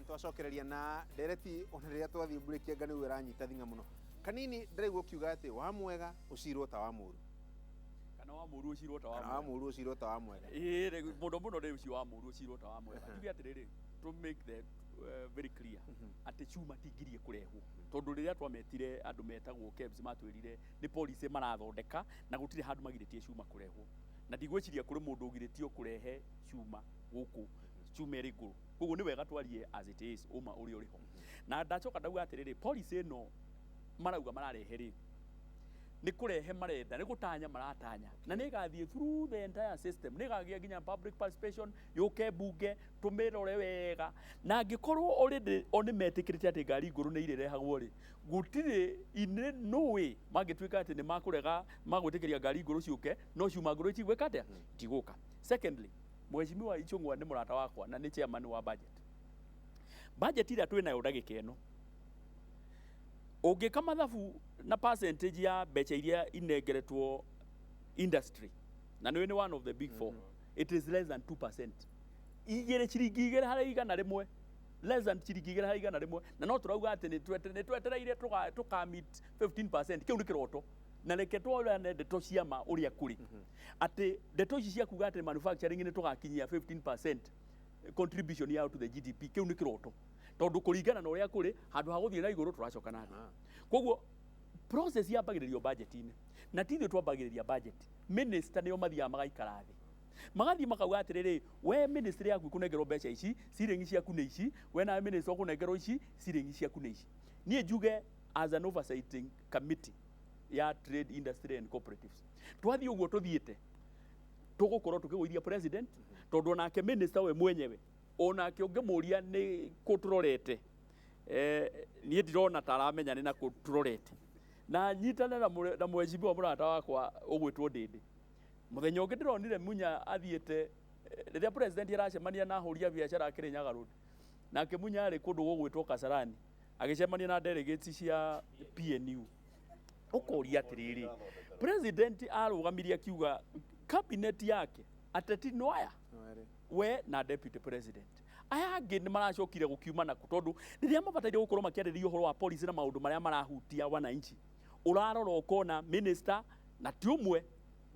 Twacokereria na ndereti ona rĩrĩa twathiĩ mburĩki, anga nĩguo ĩranyita thing'a mũno kanini. Ndĩraigua ũkiuga atĩ wa mwega ũcirwo ta wa mũru. Kana wa mũru ũcirwo ta wa Kana wa mwega. Mũru ũcirwo ta wa mwega. Ĩĩ mũno mũno nĩ ũcio wa mũru ũcirwo ta wa mwega. Njuge atĩrĩrĩ, to make the very clear atĩ cuma tingirie kũrehwo, tondũ rĩrĩa twametire andũ metagwo KEBS matwĩrire nĩ policy marathondeka na gũtirĩ handũ magirĩtie cuma kũrehwo, na ndigwĩciria kũrĩ mũndũ ũgirĩtio kũrehe cuma gũkũ, cuma ĩrĩ ngũrũ. Koguo nĩ wega twarie as it is, ũma ũrĩa ũrĩ ho. Na ndacoka ndauga atĩrĩrĩ, policy ĩno marauga mararehe rĩ, nĩ kũrehe marenda, nĩ gũtanya maratanya, na nĩ ĩgathiĩ through the entire system, nĩ ĩgagĩa nginya public participation, yũke mbunge tũmĩrore wega. Na angĩkorwo already o nĩ metĩkĩrĩte atĩ ngari ngũrũ nĩ irĩrehagwo rĩ, gũtirĩ in no way mangĩtuĩka atĩ nĩ makũrega magwĩtĩkĩria ngari ngũrũ ciũke, no cuma ngũrũ itigwĩka atĩa, itigũka. Secondly, Mheshimiwa Ichung'wa nĩ mũrata wakwa na nĩ chairman wa budget. Budget ĩrĩa twĩ nayo ndagĩka ĩno, ũngĩka mathabu na percentage ya mbeca iria inengeretwo industry, na nĩ one of the big four, it is less than 2%, igĩrĩ, ciringi 2 harĩ 100, less than ciringi 2 harĩ 100. Na no tũrauga atĩ nĩ twetereire tũka meet 15%. Kĩu nĩ kĩroto. Na reke tworane ndeto cia ma ũrĩa kũrĩ, atĩ ndeto ici cia kuga atĩ manufacturing nĩ tũgakinyia 15% contribution yao to the GDP, kĩu nĩ kĩroto, tondũ kũringana na ũrĩa kũrĩ, handũ ha gũthiĩ na igũrũ tũracoka na thĩ. Koguo process yambagĩrĩrio budget-inĩ, na ti ithuĩ twambagĩrĩria budget. Minister nĩo mathiaga magaikara thĩ, magathiĩ makauga atĩrĩrĩ, we ministry yaku ĩkũnengerwo mbeca ici, ciringi ciaku nĩ ici, we nawe minister ũkũnengerwo ici, ciringi ciaku nĩ ici. Niĩ njuge as an oversighting committee ya trade, industry and cooperatives, twathiĩ ũguo tũthiĩte, tũgũkorwo tũkĩgũithia president, tondũ onake minister we mwenyewe, onake ũngĩmũria nĩ kũ tũrorete, niĩ ndirona ta aramenya nĩ nakũ tũrorete. Na nyitane na mheshimiwa mũrata wakwa ũgwĩtwo Ndĩndĩ. Mũthenya ũngĩ ndĩronire Munya athiĩte, rĩrĩa president aracemania na ahũri a biacara a Kirinyaga Road, nake Munya arĩ kũndũ gũgwĩtwo Kasarani agĩcemania na delegates cia PNU. Ũkoria atĩrĩrĩ, president arũgamirie akiuga cabinet yake ateti no aya, we na deputy president, aya angĩ nĩ maracokire gũkiuma naku, tondũ rĩrĩa mabataire gũkorwo makĩarĩrĩria ũhoro wa policy na maũndũ marĩa marahutia wananchi, ũrarora ũkona minister na ti ũmwe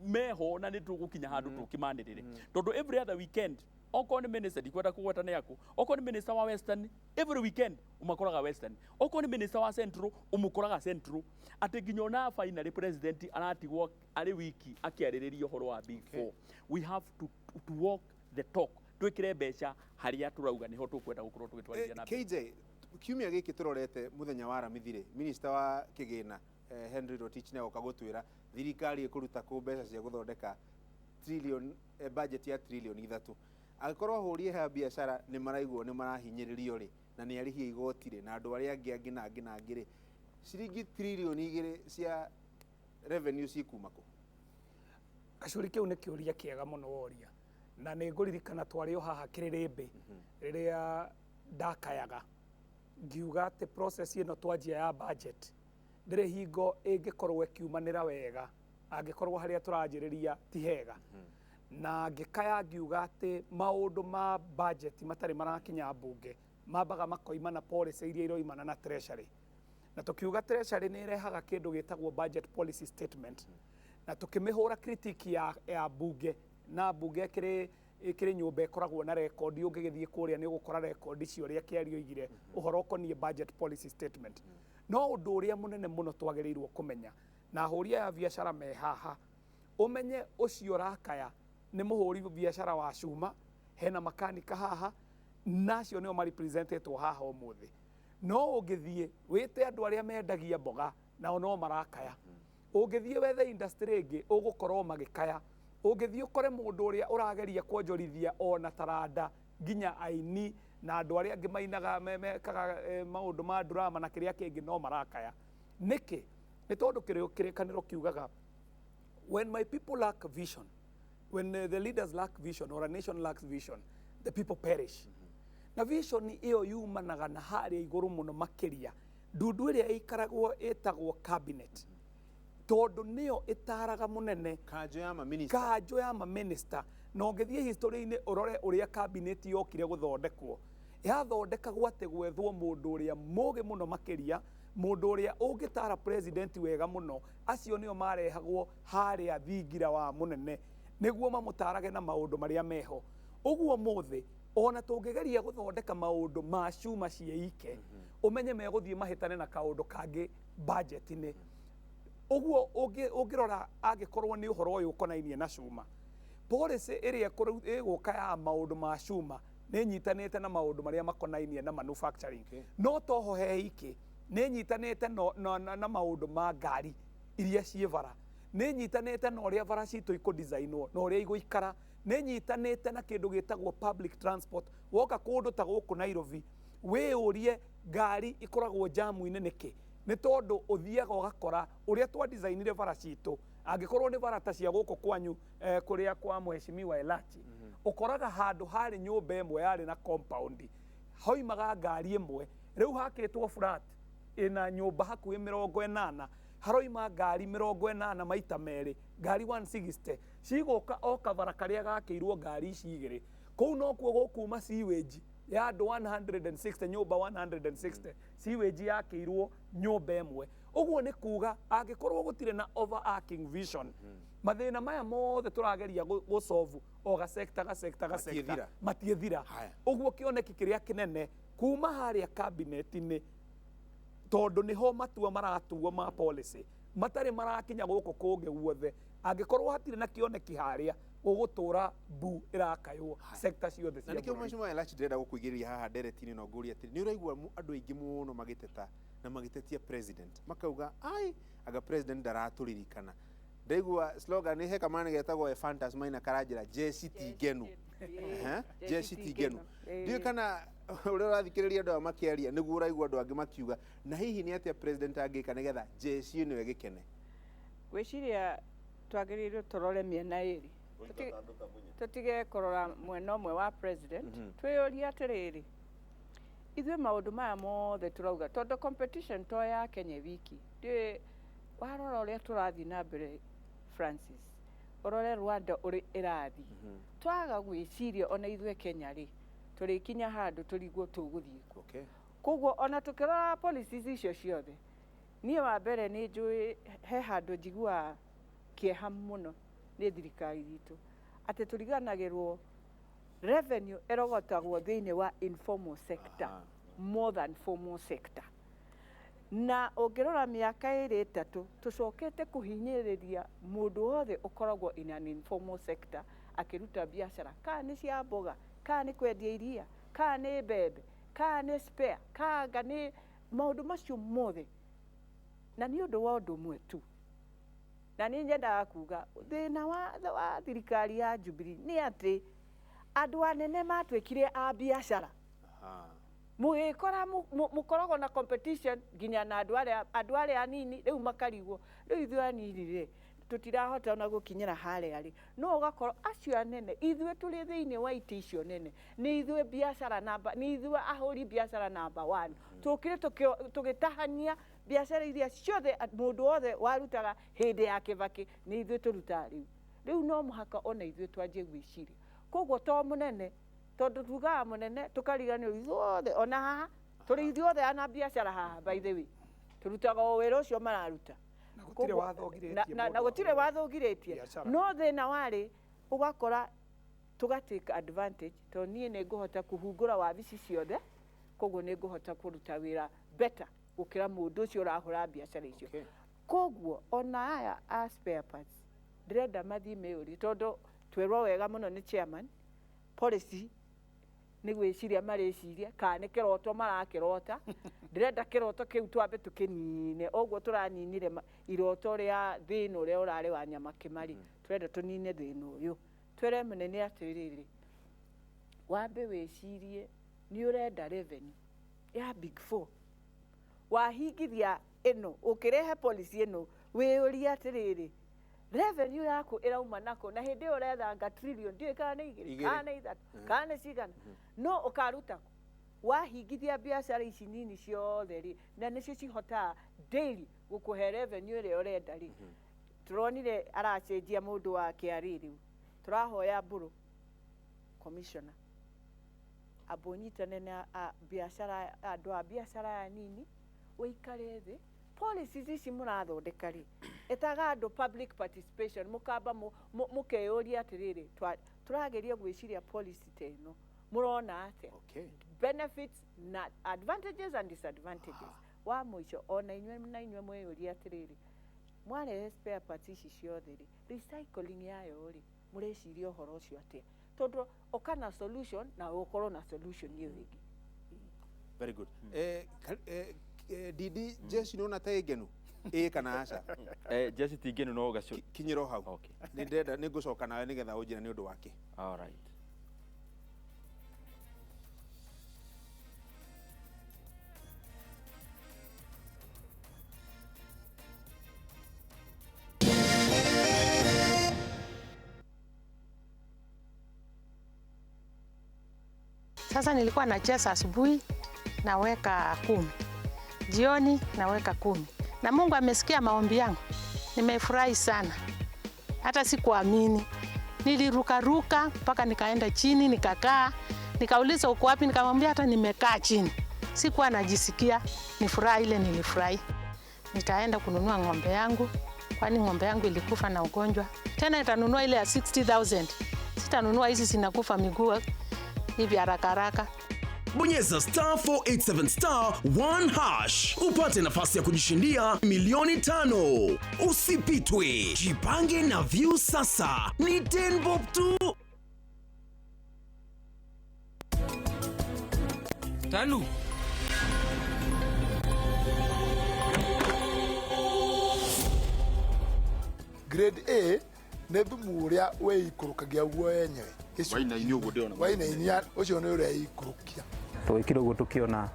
meho. Na nĩ tũgũkinya handũ tũkĩmanĩrĩre, tondũ every other weekend, okorwo nĩ minister, ndikwenda kũgweta nĩ akũ, okorwo nĩ minister wa Western, every weekend ũmakoraga Western, okorwo nĩ minister wa Central, ũmũkoraga Central, atĩ nginya ona finally president aratigwo arĩ wiki akĩarĩrĩria ũhoro wa big four. We have to walk the talk, twĩkĩre mbeca harĩa tũrauga nĩho tũkwenda gũkorwo tũgĩtwarithia na mbere. KJ, kiumia gĩkĩ tũrorete, mũthenya wa Aramithi rĩ, minister wa kĩgĩna, Henry Rotich, nĩ agoka gũtwĩra thirikari ĩkũruta kũ mbeca cia gũthondeka trillion, budget ya trillion 3. Angĩkorwo ahũri a biacara nĩ maraigwo nĩ marahinyĩrĩrio rĩ, na nĩ arĩhie igoti rĩ, na andũ arĩa angĩ angĩ na angĩ na angĩ rĩ, ciringi trillion 2 cia revenue cikuma kũ? Gacũri, kĩu nĩ kĩũria kĩega mũno woria, na nĩ ngũririkana twarĩ o haha kĩrĩrĩmbĩ rĩrĩa ndakayaga ngiuga atĩ process ĩno twanjia ya budget ndĩrĩ hingo ĩngĩkorwo ĩkiumanĩra wega angĩkorwo harĩa tũranjĩrĩria ti hega. Na ngĩkaya ngiuga atĩ maũndũ ma budget matarĩ marakinya mbunge, mambaga makoima na policy iria iroimana na treasury. Na tukiuga treasury nĩ ĩrehaga kĩndũ gĩtagwo budget policy statement, na tukĩmĩhũra critique ya mbunge. Na mbunge ĩkĩrĩ nyũmba ĩkoragwo na rekondi, ũngĩgĩthiĩ kũrĩa nĩ ũgũkora rekondi cia ũrĩa kĩario oigire ũhoro ũkoniĩ budget policy statement. No ũndũ ũrĩa mũnene mũno twagĩrĩirwo kũmenya, na ahũri aya a biacara me haha, ũmenye ũcio ũrakaya nĩ mũhũri biacara wa cuma, hena makanika haha, na acio nĩo marepresentetwo haha ũmũthĩ. No ũngĩthiĩ wĩte andũ arĩa mendagia mboga, nao no marakaya. Ũngĩthiĩ wethe industry ĩngĩ, ũgũkorwo magĩkaya. Ũngĩthiĩ ũkore mũndũ ũrĩa ũrageria kuonjorithia ona taranda, nginya aini na andũ arĩa angĩ mainaga, mekaga maũndũ ma drama na kĩrĩa kĩngĩ, no marakaya. Nĩkĩ? Nĩ tondũ kĩrĩkanĩro kiugaga, "When my people lack vision, when the leaders lack vision or a nation lacks vision, the people perish." Na vision ĩyo yumanaga na harĩa igũrũ mũno makĩria, ndundu ĩrĩa ĩikaragwo ĩtagwo cabinet, tondũ nĩyo ĩtaraga mũnene. Kanjũ ya maminista. Kanjũ ya maminista. Na ũngĩthiĩ history-inĩ ũrore ũrĩa cabinet yokire gũthondekwo, Yathondekagwo atĩ gwethwo mũndũ ũrĩa mũgĩ mũno makĩria, mũndũ ũrĩa ũngĩtara president wega mũno. Acio nĩo marehagwo harĩa thingira wa mũnene nĩguo mamũtarage na maũndũ marĩa meho. Ũguo mũthĩ ona tũngĩgeria gũthondeka maũndũ ma cuma ciĩike, ũmenye megũthiĩ mahĩtane na kaũndũ kangĩ budget-inĩ. Ũguo ũngĩrora angĩkorwo nĩ ũhoro ũyũ ũkonainie na cuma, policy ĩrĩa ĩgũka ya maũndũ ma cuma nĩ ĩnyitanĩte na maũndũ marĩa makonainie na manufacturing. No toho he iki nĩ ĩnyitanĩte na maũndũ ma ngari iria ciĩ bara, nĩ ĩnyitanĩte na ũrĩa bara citũ ikũ-designwo na ũrĩa igũikara, nĩ ĩnyitanĩte na kĩndũ gĩtagwo public transport. Woka kũndũ ta gũkũ Nairobi, wĩyũrie ngari ikoragwo jamu-inĩ nĩkĩ? Nĩ tondũ ũthiaga ũgakora ũrĩa twa-designire bara citũ, angĩkorwo nĩ bara ta cia gũkũ kwanyu, kũrĩa kwa mheshimiwa Elachi, ũkoraga handũ harĩ nyũmba ĩmwe yarĩ na compound hoimaga ngari ĩmwe, rĩu hakĩtwo flat ĩna nyũmba hakuhĩ 80, haroima ngari 80 maita merĩ, ngari 160 cigũka o kabara karĩa gakĩirwo ngari ici igĩrĩ. Kũu nokuo gũkuma sewage ya andũ 160, nyũmba 160, sewage yakĩirwo nyũmba ĩmwe. Ũguo nĩ kuga angĩkorwo gũtirĩ na overarching vision, mathĩna maya mothe tũrageria gũsolve o gasector gasector gasector Matiĩthira. Matiĩthira. Haya. Ũguo kĩoneki kĩrĩa kĩnene kuma harĩa cabinet-inĩ, tondũ nĩho matua maratuo ma policy matarĩ marakinya gũkũ kũngĩ guothe, angĩkorwo hatirĩ na kĩoneki harĩa, gũgũtũra mbu ĩrakaywo sector ciothe Na cia nĩkĩo bũrũri. Mheshimiwa Elachi, ndĩrenda gũkũigĩrĩria haha ndereti-inĩ no ngũrie atĩrĩ, nĩ ũraigua andũ aingĩ mũno magĩteta na magĩtetia president, makauga ai anga president ndaratũririkana. Ndaigua slogan he kamana getagwo Ephantus Maina karanjĩra jeshi ti ngenu. Ehe, jeshi ti ngenu. Ndiũĩ kana ũrĩa ũrathikĩrĩria andũ aya makĩaria nĩguo ũraigua andũ angĩ makiuga, na hihi nĩ atĩa president angĩka nĩgetha jeshi ĩno ĩgĩkene? Ngwĩciria twagĩrĩirwo tũrore mĩena ĩrĩ. Tũtige kũrora mwena ũmwe wa president. Twĩyũrie atĩrĩrĩ, ithuĩ maũndũ maya mothe tũrauga, tondũ competition to ya Kenya wiki, ndiũĩ warora ũrĩa tũrathiĩ na mbere, Francis, ũrore Rwanda ũrĩa ĩrathiĩ, twaga gwĩciria ona ithuĩ Kenya rĩ, tũrĩkinya handũ tũrigwo tũgũthiĩ kũ. Koguo ona tũkĩrora policies icio ciothe, niĩ wa mbere nĩ njũĩ he handũ njiguaga kĩeha mũno nĩ thirikari itũ, atĩ tũriganagĩrwo revenue ĩrogotagwo thĩinĩ wa informal sector more than formal sector. Na ũngĩrora mĩaka ĩrĩ ĩtatũ, tũcokete kũhinyĩrĩria mũndũ wothe ũkoragwo in an informal sector akĩruta biacara, kana nĩ cia mboga, kana nĩ kwendia iria, kana nĩ mbembe, kana nĩ spare, kana nĩ maũndũ macio mothe, na nĩ ũndũ wa ũndũ ũmwe tu. Na nĩ nyendaga kuga thĩna wa thirikari ya Jubilee nĩ atĩ andũ anene matuĩkire a biacara. Mũgĩkora mũkoragwo na competition nginya na andũ arĩa anini, rĩu makarigwo, rĩu ithuĩ anini rĩ, tũtirahota ona gũkinyĩra harĩa rĩ, no ũgakorwo acio anene, ithuĩ tũrĩ thĩinĩ wa itĩ icio nene, nĩ ithuĩ biacara namba, nĩ ithuĩ ahũri biacara namba one. Tũkire tũgĩtahania biacara iria ciothe mũndũ wothe warutaga hĩndĩ ya Kĩbakĩ, nĩ ithuĩ tũrutaga rĩu. Rĩu no mũhaka ona ithuĩ twanjie gwĩciria. Koguo to mũnene, tondũ tugaga mũnene tũkariganĩrwo ithuothe, ona haha tũrĩ ithuothe ana biacara haha, by the way, tũrutaga o wĩra ũcio mararuta. Na gũtirĩ wathũngirĩtie Na mũndũ gũtirĩ wathũngirĩtie. biacara. No thĩna warĩ ũgakora tũga take advantage, tondũ niĩ nĩ ngũhota kũhungũra wabici ciothe, koguo nĩ ngũhota kũruta wĩra better gũkĩra mũndũ ũcio ũrahũra biacara icio. Koguo ona aya a spare parts, ndĩrenda mathiĩ meyũrie, tondũ twerwo wega mũno nĩ chairman, policy nĩ gwĩciria marĩciria kana nĩ kĩroto marakĩrota. Ndĩrenda kĩroto kĩu twambe tũkĩnine, ũguo tũraninire iroto rĩa thĩna ũrĩa ũrarĩ wa nyama kĩmari. Tũrenda tũnine thĩna ũyũ, twĩre mũnene atĩrĩrĩ, wambe wĩcirie nĩ ũrenda revenue ya big four, wahingithia ĩno, ũkĩrehe policy ĩno, wĩyũrie atĩrĩrĩ, revenue yaku ĩrauma nako? Na hĩndĩ ĩyo ũrethanga trillion, ndiũĩ kana nĩ 2 Igĩrĩ. kana nĩ 3 kana nĩ cigana, no ũkaruta kũ? Wahingithia biacara ici nini ciothe rĩ, na nĩcio cihotaga daily gũkũhe revenue ĩrĩa ũrenda rĩ, tũronire aracenjia mũndũ wa KRA. Rĩu tũrahoya mbũrũ commissioner. Amba ũnyitane na biacara, andũ a biacara ya nini, ũikare thĩ. Policies ici mũrathondeka rĩ, ĩtaga andũ public participation, mũkamba mũkeyũria atĩrĩrĩ, tũrageria gwĩciria policy ta ĩno, mũrona atĩa? Okay. Benefits na advantages and disadvantages. Wa mũico, ona inyuĩ na inyuĩ mwĩyũrie atĩrĩrĩ, mwarehe spare parts ici ciothe rĩ, recycling yayo rĩ, mũreciria ũhoro ũcio atĩa? Tondũ ũka na solution na ũkorwo na solution ĩyo ĩngĩ. Very good. Didi, jeshi nĩ wona ta ĩ ngenu, ĩ kana aca? Jeshi ti ngenu no gacu. Kinyĩra o hau. Okay. Nĩ ndĩrenda, nĩ ngũcoka nawe nĩgetha ũnjĩre nĩ ũndũ wake. All right. Sasa nilikuwa nacheza asubuhi naweka 10, jioni naweka 10, na Mungu amesikia maombi yangu. Nimefurahi sana, hata sikuamini. Nilirukaruka mpaka nikaenda chini nikakaa, nikauliza uko wapi, nikamwambia hata nimekaa chini. Sikuwa najisikia, ni furaha ile nilifurahi. Nitaenda kununua ng'ombe yangu, kwani ng'ombe yangu ilikufa na ugonjwa. Tena nitanunua ile ya 60,000. Sitanunua hizi zinakufa miguu hivi haraka haraka. Bonyeza *487*1# upate nafasi ya kujishindia milioni 5. Usipitwe, jipange na View sasa. Ni 10 bob tu. Tanu. Grade A nĩ thumu ũrĩa wĩikũrũkagia guo yenyewe. Wainaini ũguo ndĩrona. Wainainia ũcio nĩ ũrĩa ikũrũkia. Twekire ũguo tũkĩona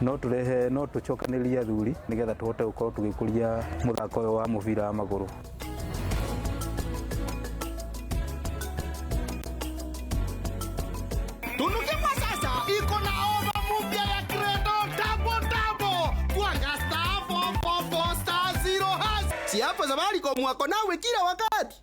no tũrehe, no tũcokanĩrĩrie athuri nĩgetha tũhote gũkorwo tũgĩkũria mũthako ũyũ wa mũbira wa magũrũ. Tunukiwa sasa iko na ofa mpya ya Credo Double Double. Twanga *444*0#. Si hapo Safaricom wako nawe kila wakati.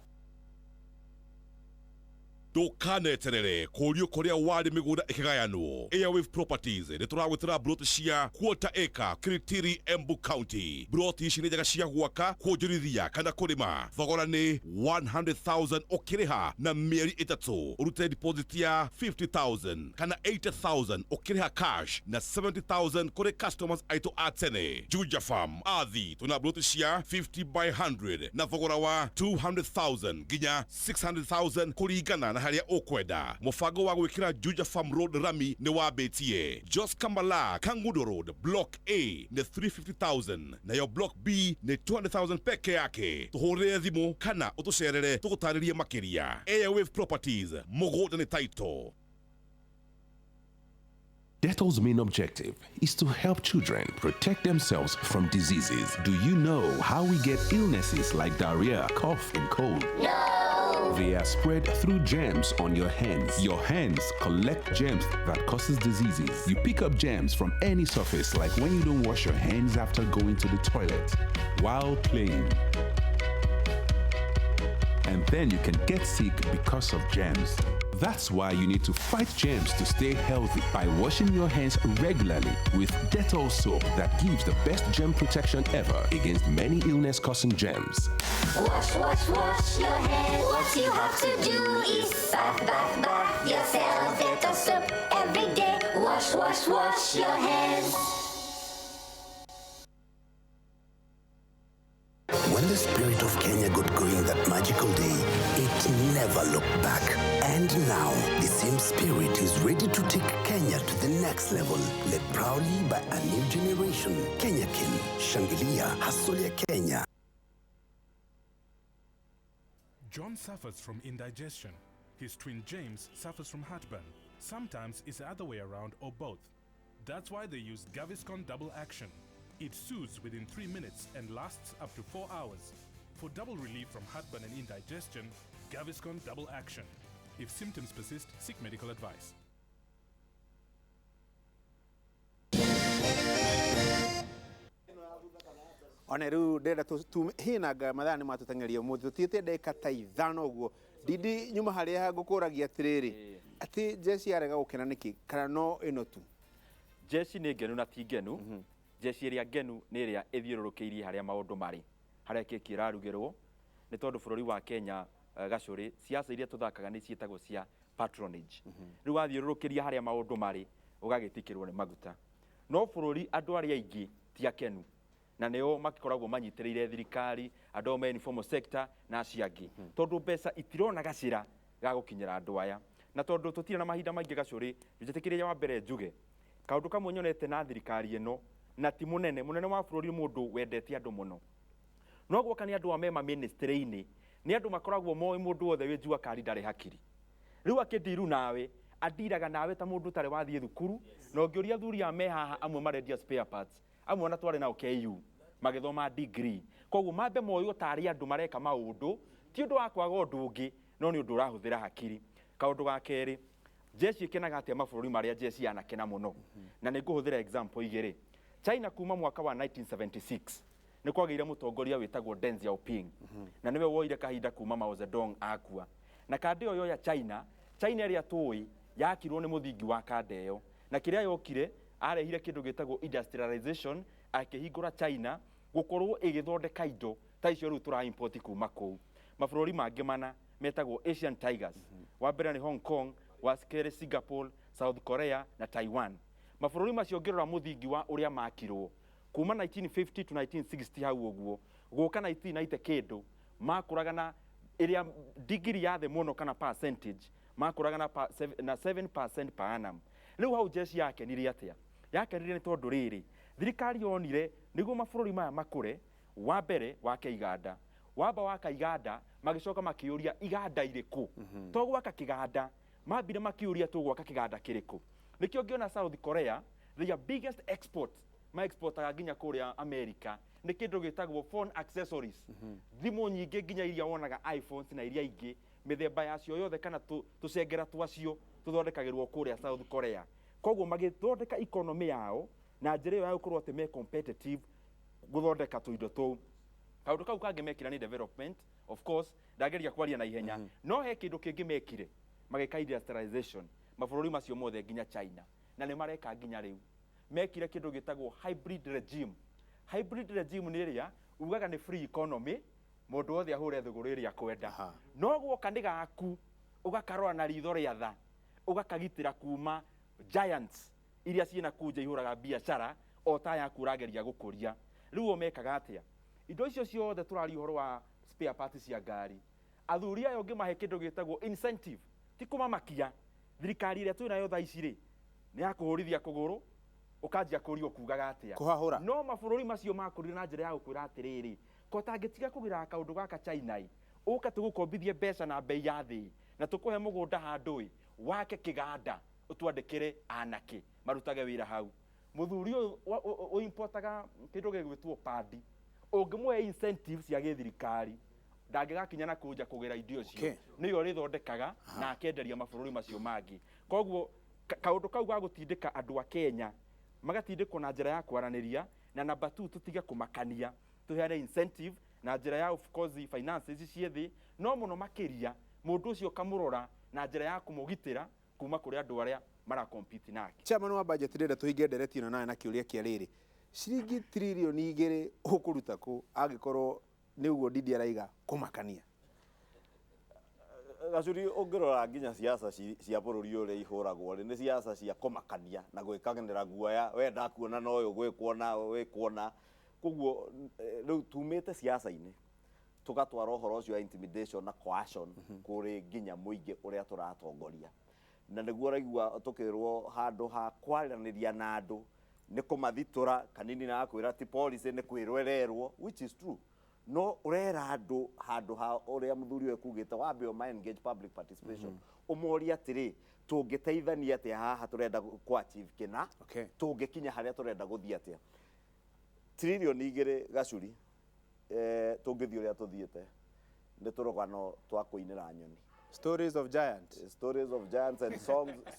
Ndũkaneterere kũrio kũrĩa warĩ mĩgũnda ĩkĩgayanwo. Airwave Properties nĩ tũragwĩtĩra broti cia quarter acre Kiritiri, Embu County. Broti ici nĩ njega cia gwaka, kuonjorithia kana kũrĩma. Thogora nĩ 100,000 ũkĩrĩha na mĩeri 3, ũrute deposit ya 50,000 kana 80,000 ũkĩrĩha cash na 70,000 kũrĩ customers aitũ a tene. Juja Farm Athi tuna broti cia 50 by 100 na thogora wa 200,000 nginya 600,000 kũringana na harĩa ũkwenda. Mũbango wa gwĩkĩra Juja Farm Road rami nĩ wambĩtie. Jos Kambala Kangudo Road Block A nĩ 350,000 nayo Block B nĩ 200,000 peke yake. Tũhũrĩre thimũ kana ũtũcerere tũgũtarĩrie makĩria. Airwave Properties, mũgũnda nĩ title. Dettol's main objective is to help children protect themselves from diseases. Do you know how we get illnesses like diarrhea, cough, and cold? No! They are spread through germs on your hands. Your hands collect germs that causes diseases. You pick up germs from any surface, like when you don't wash your hands after going to the toilet, while playing. And then you can get sick because of germs. That's why you need to fight germs to stay healthy by washing your hands regularly with Dettol soap that gives the best germ protection ever against many illness-causing germs. Wash, wash, wash your hands. What you have to do is bath, bath, bath yourself. Dettol soap every day. Wash, wash, wash your hands. When the spirit of Kenya got going that magical day, it never looked back. And now, the same spirit is ready to take Kenya to the next level. Led proudly by a new generation. Kenya Kin, Shangilia, Hustle ya Kenya. John suffers from indigestion. His twin James suffers from heartburn. Sometimes it's the other way around or both. That's why they use Gaviscon Double Action. It soothes within 3 minutes and lasts up to 4 hours. For double relief from heartburn and indigestion, Gaviscon Double Action. If symptoms persist, seek medical advice. Ona rĩu ndĩrenda hĩna mathaa nĩ matũteng'eria ũmũthĩ, tũtigĩte ndagĩka ta 5 ũguo. Didi, nyuma harĩa ngũkũragia atĩrĩrĩ, Atĩ jeshi yarega gũkena nĩkĩ kana no ĩno tu? Jeshi nĩ ngenu na ti ngenu. Jeshi ĩrĩa ngenu nĩ ĩrĩa ĩthiũrũrũkĩirie harĩa maũndũ marĩ, harĩa keki ĩrarugĩrwo, nĩ tondũ bũrũri wa Kenya, gacũrĩ siasa iria tũthakaga nĩ ciĩtagwo cia patronage. Rĩu wathiũrũrũkĩria harĩa maũndũ marĩ ũgagĩtĩkĩrwo nĩ maguta. No bũrũri andũ arĩa aingĩ ti akenu, na nĩo makoragwo manyitĩrĩire thirikari, andũ ao me informal sector na acio angĩ, tondũ mbeca itirona gacĩra ga gũkinyĩra andũ aya. Na tondũ tũtirĩ na mahinda maingĩ, gacũrĩ, njĩtĩkĩrie wa mbere njuge kaũndũ kamwe nyonete na thirikari ĩno, na ti mũnene mũnene wa bũrũri, mũndũ wendete andũ mũno, no gwoka nĩ andũ a mema ministry-inĩ, nĩ andũ makoragwo moĩ mũndũ wothe wĩ jua kari ndarĩ hakiri. Rĩu akĩndiru nawe andiraga nawe ta mũndũ ũtarĩ wathiĩ thukuru. Na ũngĩũria athuri a me haha, amwe marendia spare parts, amwe ona twarĩ nao KU magĩthoma degree. Koguo mambe moywo tarĩ andũ mareka maũndũ ti ũndũ wa kwaga ũndũ ũngĩ, no nĩ ũndũ ũrahũthĩra hakiri. Kaũndũ ga kerĩ, jeshi ĩkenaga atĩa mabũrũri marĩa jeshi yanakena mũno? Na nĩ ngũhũthĩra example igĩrĩ. China, kuma mwaka wa 1976 nĩ kwagĩire mũtongoria wĩtagwo Deng Xiaoping, na nĩwe woire kahinda kuma Mao Zedong akua. Na kanda ĩyo yoya China, China ĩrĩa tũĩ yakirwo nĩ mũthingi wa kanda ĩyo, na kĩrĩa yokire arehire kĩndũ gĩtagwo industrialization, akĩhingũra China gũkorwo ĩgĩthondeka indo ta icio rĩu tũra import kuma kũu. Mabũrũri mangĩ mana metagwo Asian Tigers, wa mbere nĩ Hong Kong, wa kerĩ Singapore, South Korea na Taiwan. Mabũrũri macio ũngĩrora mũthingi wa ũrĩa makirwo kuma 1950 to 1960 hau ũguo gũka 1990 kĩndũ, makũraga na ĩrĩa digiri ya thĩ mũno kana percentage, makũraga na 7% per annum. Rĩu hau jeshi yakenire atĩa? Yakenire nĩ tondũ rĩrĩ, thirikari yonire nĩguo mabũrũri maya makũre, wa mbere wake iganda, wamba waka iganda, magĩcoka makĩũria iganda irĩkũ. To gwaka kĩganda, mambire makĩũria tũgwaka kĩganda kĩrĩkũ. Nĩkĩo ngĩona South Korea, their biggest export, maexportaga nginya kũrĩa America, nĩ kĩndũ gĩtagwo phone accessories, thimũ nyingĩ nginya iria wonaga iPhones na iria ingĩ mĩthemba yacio yothe kana tũcengera twacio tũthondekagĩrwo kũrĩa South Korea. Koguo magĩthondeka economy yao na njĩra ĩyo ya gũkorwo atĩ me competitive gũthondeka tũindo tũu. Kaũndũ kau kangĩ mekire nĩ development. Of course ndageria kwaria na ihenya, no he kĩndũ kĩngĩ mekire, magĩka industrialization mabũrũri macio mothe nginya China, na nĩ mareka nginya rĩu. Mekire kĩndũ gĩtagwo hybrid regime. Hybrid regime nĩ ĩrĩa ugaga nĩ free economy, mũndũ wothe ahũre thũgũrĩ ĩrĩa akwenda, no guoka nĩ gaku ũgakarora na ritho rĩa tha, ũgakagitĩra kuma giants iria ciĩna kuu nja ihũraga biacara o ta yaku ũrageria gũkũria. Rĩu o mekaga atĩa? Indo icio ciothe tũraria ũhoro wa spare parts cia ngari, athuri aya ũngĩmahe kĩndũ gĩtagwo incentive, ti kũmamakia. Thirikari ĩrĩa twĩ nayo thaa ici rĩ, nĩ ya kũhũrithia kũgũrũ, ũkanjia kũrio kugaga atĩa. Kũhahũra. No mabũrũri macio makũrire na njĩra ya gũkwĩra atĩrĩrĩ, ko tangĩtiga kũgĩra kaũndũ gaka China ĩ, ũka tũgũkombithie mbeca na bei ya thĩ, na tũkũhe mũgũnda handũ ĩ wake kĩganda, ũtwandĩkĩre anake marutage wĩra hau. Mũthuri ũyũ ũimportaga kĩndũ gĩgwĩtwo pandi, ũngĩmũhe incentive cia gĩthirikari, ndangĩgakinya na kũnja kũgĩra indo icio. Nĩyo rĩthondekaga na akenderia mabũrũri macio mangĩ. Koguo kaũndũ kau ga gũtindĩka andũ a Kenya magatindĩkwo na njĩra ya kwaranĩria, na namba 2 tũtige kũmakania, tũheane incentive na njĩra ya, of course, finances ciĩ thĩ, no mũno makĩria mũndũ ũcio ũkamũrora na njĩra ya kũmũgitĩra kuma kũrĩ andũ arĩa marakompiti nake. Chairman wa budget, ndĩrenda tũhinge ndereti ĩno nawe na kĩũria kĩa rĩrĩ: ciringi 2 trillion ũkũruta kũ angĩkorwo nĩ ũguo Ndindi araiga kũmakania? Gacuri, ũngĩrora nginya siasa cia bũrũri ũrĩa ihũragwo rĩ, nĩ siasa cia kũmakania na gwĩkanĩra guoya, we ndakuona na ũyũ gwĩkwo na wĩkwo na koguo rĩu tumĩte siasa-inĩ tũgatwara ũhoro ũcio wa intimidation na coercion kũrĩ nginya mũingĩ ũrĩa tũratongoria. Na nĩguo ũraigua tũkĩrwo handũ ha kwaranĩria na andũ nĩ kũmathitũra kanini na gakwĩra ti policy, nĩ kwĩrwo ĩrerwo, which is true. No ũrera andũ handũ ha ũrĩa mũthuri ũyũ ekugĩte, wambe ũma engage public participation, ũmorie atĩrĩ, tũngĩteithania atĩa haha, tũrenda kũ achieve kĩna, tũngĩkinya harĩa tũrenda gũthiĩ atĩa. 2 trillion gacuri, tũngĩthiĩ ũrĩa tũthiĩte nĩ tũrũgano twa kũinĩra nyoni. Stories of giants. Stories of giants and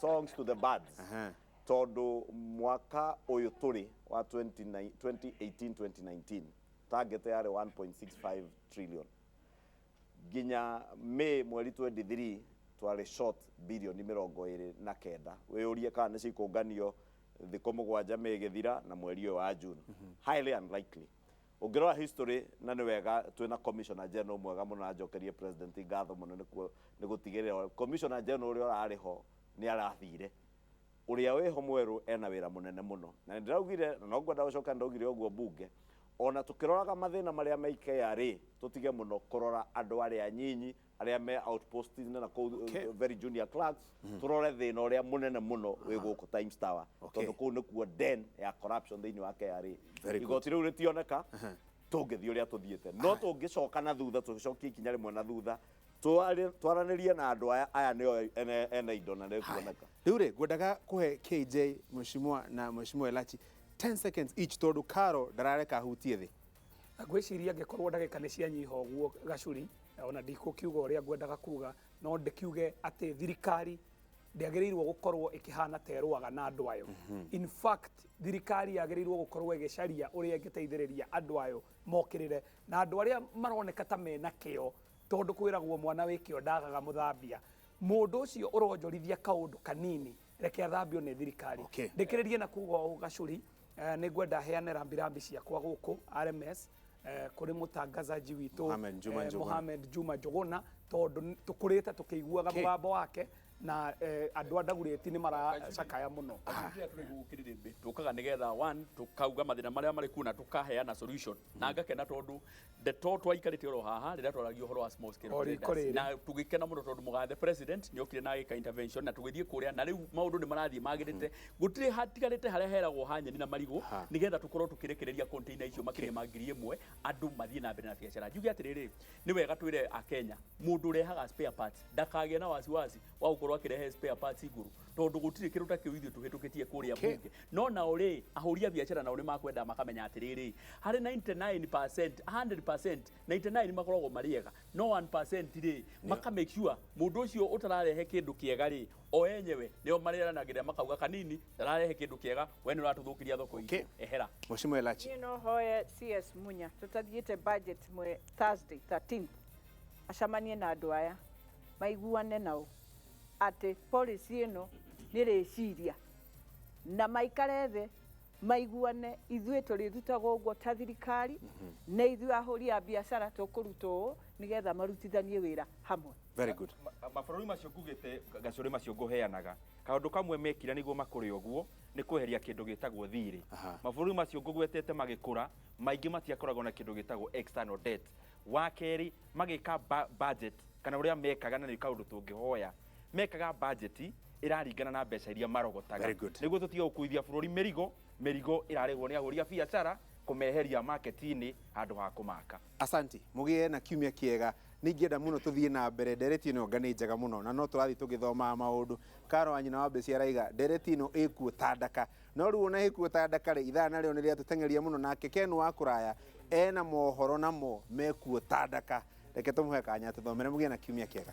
songs to the birds, tondũ mwaka ũyũ tũrĩ wa 2018 2019 target yarĩ 1.65 trillion. Nginya May mweri 23 Twarĩ short birioni 29. Wĩyũrie kana nĩ cikũnganio thikũ 7 mĩgĩthira na mweri ũyũ wa June. Highly unlikely. Ũngĩrora history, na nĩ wega twĩna commissioner general mwega mũno, na njokerie president ngatho mũno nĩ gũtigĩrĩra commissioner general ũrĩa ũrarĩ ho nĩ arathire, ũrĩa wĩho mwerũ ena wĩra mũnene mũno. Na nĩ ndĩraugire, na no ngwenda gũcoka, ndaugire ũguo mbunge, ona tũkĩroraga mathĩna marĩa me KRA, tũtige mũno kũrora andũ arĩa anyinyi arĩa me outpost-inĩ na kũu, very junior clerks. Tũrore thĩna ũrĩa mũnene mũno wĩ gũkũ Times Tower, tondũ kũu nĩkuo den ya corruption thĩinĩ wa KRA. Very good. Igoti rĩu rĩtioneka tũngĩthiĩ ũrĩa tũthiĩte, no tũngĩcoka na thutha, tũgĩcokie ikinya rĩmwe na thutha, twaranĩrie na andũ aya, aya nĩo ene indo na nĩkuoneka. Rĩu rĩ, ngwendaga kũhe KJ mheshimiwa na mheshimiwa Elachi 10 seconds each, tondũ Karo ndarareka hutie thĩ. Ngwĩciria angĩkorwo ndagĩka nĩ cianyiha ũguo, Gacuri, ona ndikũkiuga ũrĩa ngwendaga kuga, no ndĩkiuge atĩ thirikari ndĩagĩrĩirwo gũkorwo ĩkĩhana ta ĩrũaga na andũ ayo. In fact, thirikari yagĩrĩirwo gũkorwo ĩgĩcaria ũrĩa ĩngĩteithĩrĩria andũ ayo mokĩrĩre na andũ arĩa maroneka ta mena kĩo, tondũ kwĩragwo mwana wĩ kĩo ndagaga mũthambia. Mũndũ ũcio ũronjorithia kaũndũ kanini, reke athambio nĩ thirikari. Ndĩkĩrĩrie na kuga ũũ, Gacuri, nĩ ngwenda heane rambirambi ciakwa gũkũ RMS kũrĩ mũtangazaji witũ Mohamed Juma Njuguna. Mohamed Juma Njuguna, tondũ tũkũrĩte tũkĩiguaga mũgambo wake, na andũ a Ndagurĩti nĩ maracakaya mũno. Tũkaga nĩgetha one tũkauga mathĩna marĩa marĩ kuo na tũkaheana solution, na ngakena tondũ ndeto twaikarĩte oro haha rĩrĩa twaragia ũhoro wa small scale O riko traders. rĩrĩ. Na tũgĩkena mũno tondũ mũgathe president nĩ okire na agĩka intervention, na tũgĩthiĩ kũrĩa, na rĩu maũndũ nĩ marathiĩ magĩrĩte, gũtirĩ hatigarĩte harĩa heragwo ha nyeni na marigũ, nĩgetha tũkorwo tũkĩrekereria container icio makĩria ma 1000, andũ mathiĩ na mbere na biacara. Njuge atĩrĩrĩ, nĩ wega twĩre akenya mũndũ ũrehaga spare parts ndakagĩe na wasiwasi wa gũkorwo akĩrehe spare parts igũrũ, tondũ gũtirĩ kĩndũ ta kĩu ithuĩ tũhĩtũkĩtie kũrĩa bunge. No nao rĩ, ahũri a biacara nao nĩ makwenda makamenya atĩrĩrĩ, harĩ 99%, 100%, 99 makoragwo marĩ ega, no 1% rĩ, maka make sure mũndũ ũcio ũtararehe kĩndũ kĩega rĩ, o enyewe nĩo marĩaranagĩrĩra makauga kanini ndararehe kĩndũ kĩega, we nĩ ũratũthũkĩria thoko itũ, ehera. Mheshimiwa Elachi. Niĩ no hoe CS Munya tũtathiĩte budget mwe Thursday 13th acemanie na andũ aya maiguane nao atĩ policy ĩno nĩ rĩciria, na maikare thĩ maiguane, ithuĩ tũrĩrutaga ũguo ta thirikari, na ithuĩ ahũri a biacara tũkũruta ũũ, nĩgetha marutithanie wĩra hamwe. Very good. Mabũrũri macio ngugĩte, Gacũrĩ, macio ngũheanaga kaũndũ kamwe mekire nĩguo makũre ũguo nĩ kweheria kĩndũ gĩtagwo thirĩ. Mabũrũri macio ngũgwetete magĩkũra maingĩ matiakoragwo na kĩndũ gĩtagwo external debt. Wa kerĩ, magĩka budget kana ũrĩa mekaga, na nĩ kaũndũ tũngĩhoya, mekaga budget ĩraringana na mbeca iria marogotaga, Very good. nĩguo tũtige gũkuithia bũrũri mĩrigo, mĩrigo ĩrarĩhwo nĩ ahũri a biacara kũmeheria market-inĩ handũ ha kũmaka. Asanti, mũgĩe na kiumia kĩega. Nĩ ingĩenda mũno tũthiĩ na mbere, ndereti ĩno anga nĩ njega mũno, na no tũrathiĩ tũgĩthomaga maũndũ. Karo wa nyina wa Mbeci araiga ndereti ĩno ĩkuo ta ndaka, no rĩu ona ĩkuo ta ndaka rĩ, ithaa narĩo nĩ rĩatũteng'eria mũno, nake Ken wa kũraya ena mohoro namo mekuo ta ndaka. Reke tũmũhe kanya tũthomere. Mũgĩe na kiumia kĩega.